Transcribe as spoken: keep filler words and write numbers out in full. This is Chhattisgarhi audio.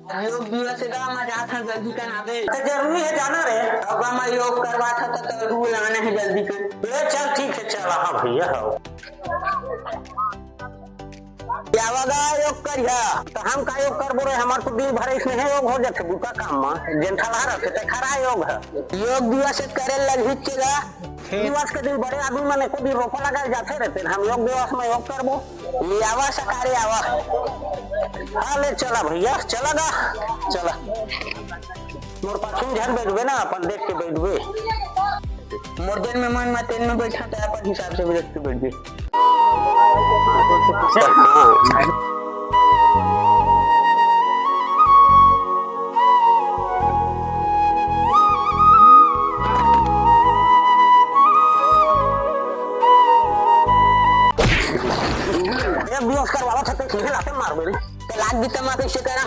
योग दिवस हे गा, मैं जात हँव जल्दी कन आबे। त जरूरी हे जाना रे। अब मैं योग करवात हँव त तोर ला आना हे जल्दी कन। ले चल, ठीक हे, चल, हाँ भैया, हाँ। आवा गा योग करिहा। त हम का योग करबो रे, हमर तो दिन भर अइसने हे योग हो जाथे बुता काम म। जेन ठलहा रथे ते खरा योग हे। योग दिवस हे करे लगही चेला। दिवस के दिन बड़े आदमी मन एको दिन रोपा लगाए जाथे रे, तेन हम योग दिवस म योग करबो। ले आवा सकारे आवा। हाँ, ले चला भैया, चला गा, चला। मोर पाछू म झन बैठबे ना, अपन देख के बैठबे। मोर जेन में मन म तेन में बैठा, त अपन हिसाब से बैठ के बैठबे। हाँ। एक दिवस करवावा था, तो ठीक है, लाते मार मेरे। ते लाग भी तमा कैसे करा?